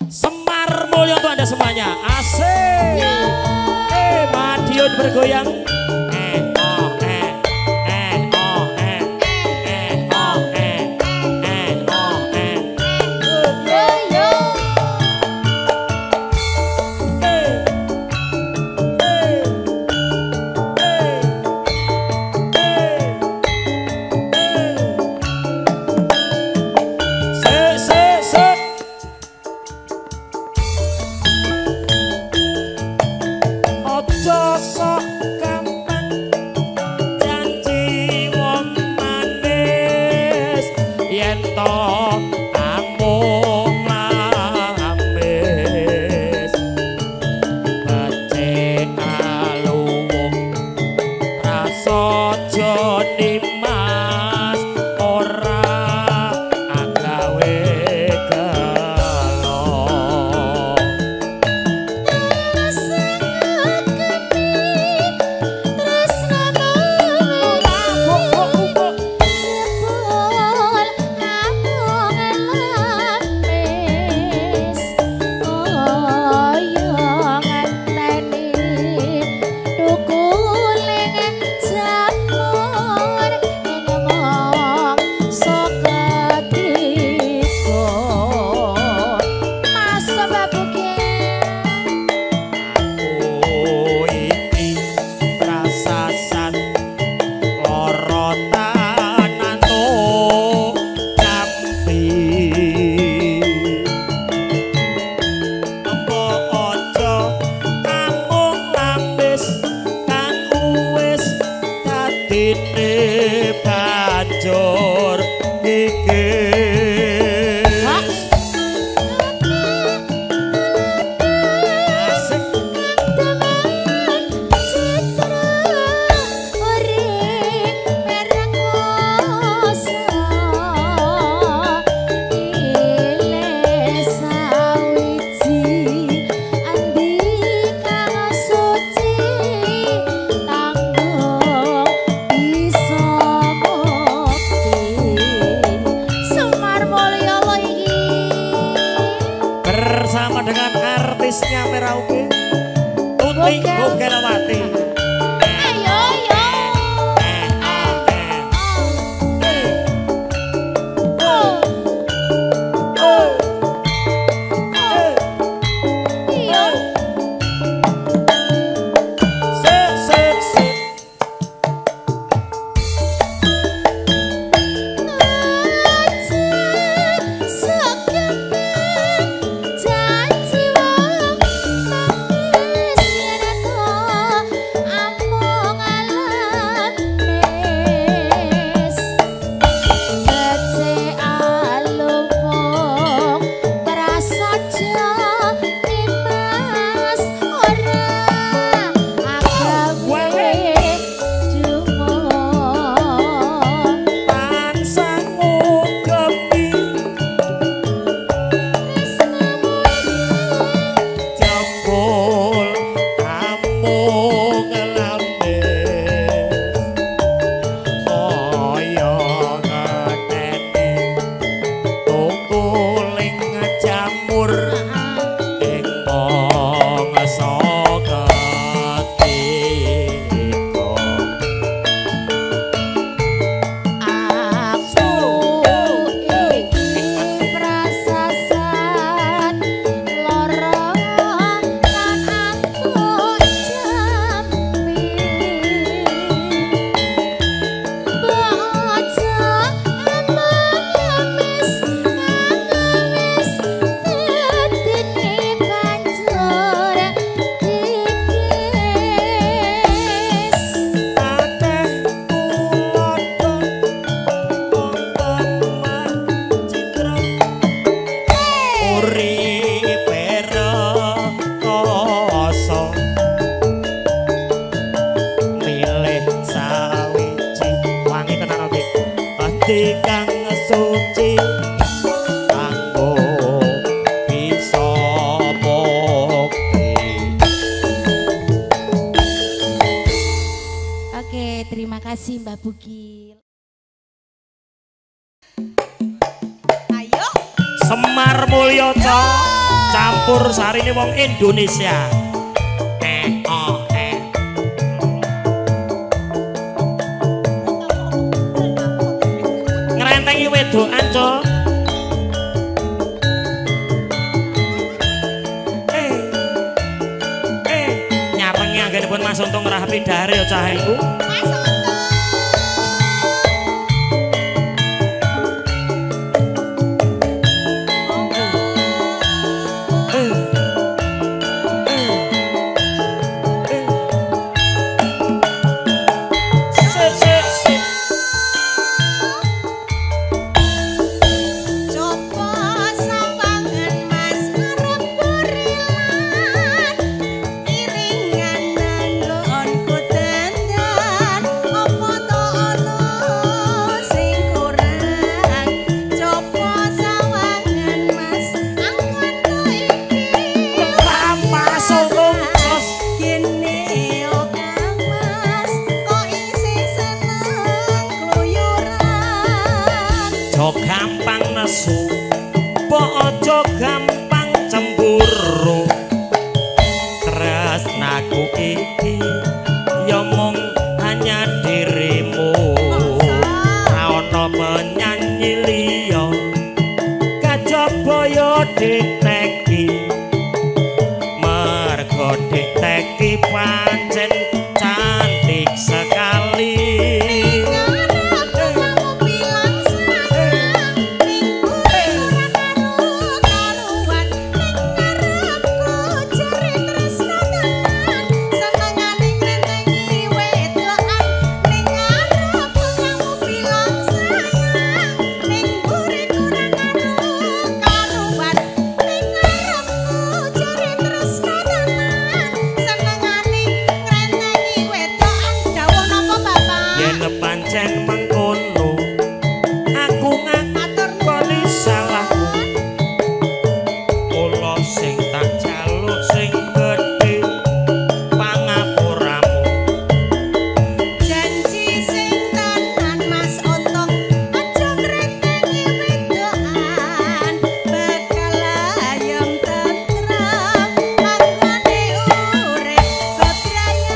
Semar Mulyo untuk Anda semuanya. Asik. Madiun bergoyang. Terima kasih Mbak Bugil. Ayo Semar Mulyo. Campur sarine wong Indonesia. Oh eh. Ngrentengi wedokan, Cok. Nyarengi anggenipun Mas Untung ngrahapi dahare ya cah iku. Mas Untung. Gampang nesu, aja gampang cemburu. Tresnaku iki ya mung hanya dirimu. Ra ono penyanyi liya kajaba ya diteki. Mergo diteki pancen cantik sekali. Pancen mengkono aku ngakoni salahku. Mula sing tak jaluk sing gedhe pangapuramu. Janji sing tenan Mas Untung, aja ngrentengi wedokan, bakal ayem tentrem anggone urip bebrayan.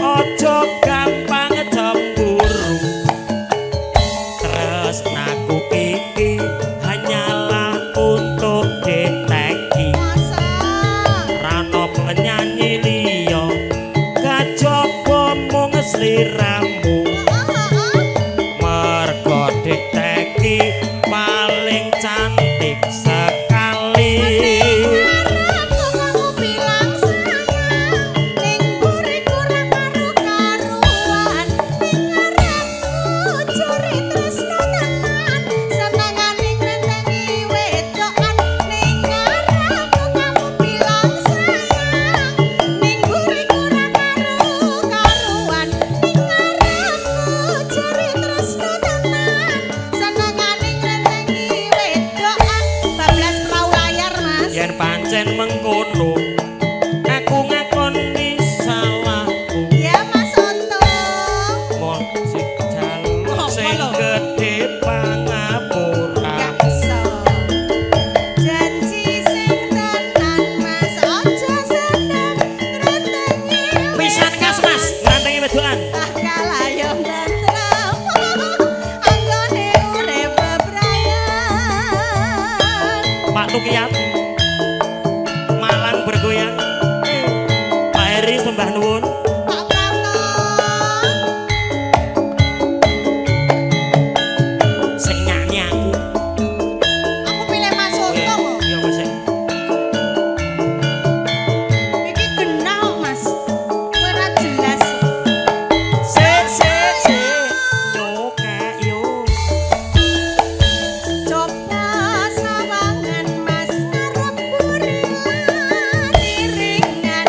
Aja gampang cemburu. Tresnaku iki hanyalah untuk diteki. Ra ono penyanyi liya kajaba mung sliramu. Mergo diteki paling cantik sekali. Yen pancen mengkono aku ngakoni salahku. Ya Mas Untung, mung sing jaluk sing gedhe pangapura. Janji sing tenan Mas, aja seneng ngrentengi. Pisan kas Mas, ngrentengi wedokan. Bakal ayem tentrem anggone urip bebrayan. Pak Tukiat. sembah nuwun. Pak Prapto. Sing nyanyi aku. Aku pilih Mas Untung kok. Iya Mas. Iki genah kok Mas. Kowe ora jelas. Sik sik sik. Cokek yo. Coba sawangan Mas ngarep buri lan iringan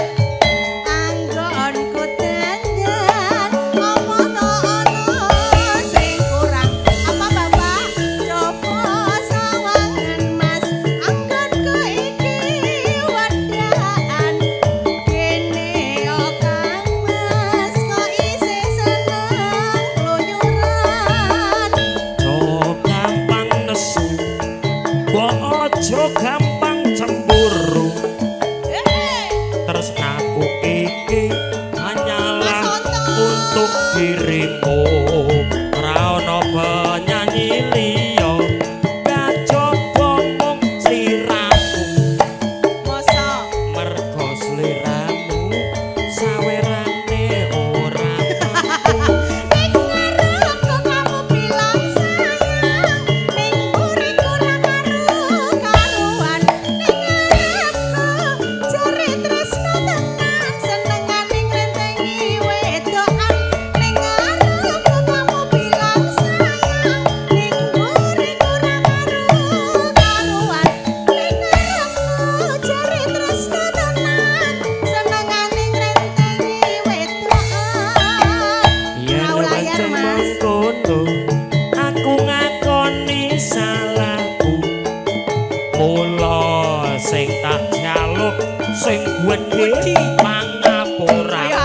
anggonku dandan apa to ana sing kurang apa Bapak? Coba sawangan Mas anggonku iki wedaan kene yo Kang Mas kok isih seneng kluyuran. Aja gampang nesu. Mbok aja gampang cemburu. Tresnaku iki hanyalah Mas Untung. untuk dirimu. Ora ana penyanyi liya. Kajaba mung sliramu. Mosok Mergo sliramu sawerane ora mampu. Ning ngarepku kamu bilang sayang, ning mburiku ra karu-karuan. Ning ngarepku jare tresno tenan, senengane ngrentengi wedokan. Ning ngarepku kamu bilang sayang, ning mburiku ra karu-karuan. Ning ngarepku jare tresno tenan, senengane ngrentengi wedokan. Yen Rau layar, pancen Mas. mengkono, aku ngakoni salahku. Mula sing tak jaluk sing gedhe pangapuramu.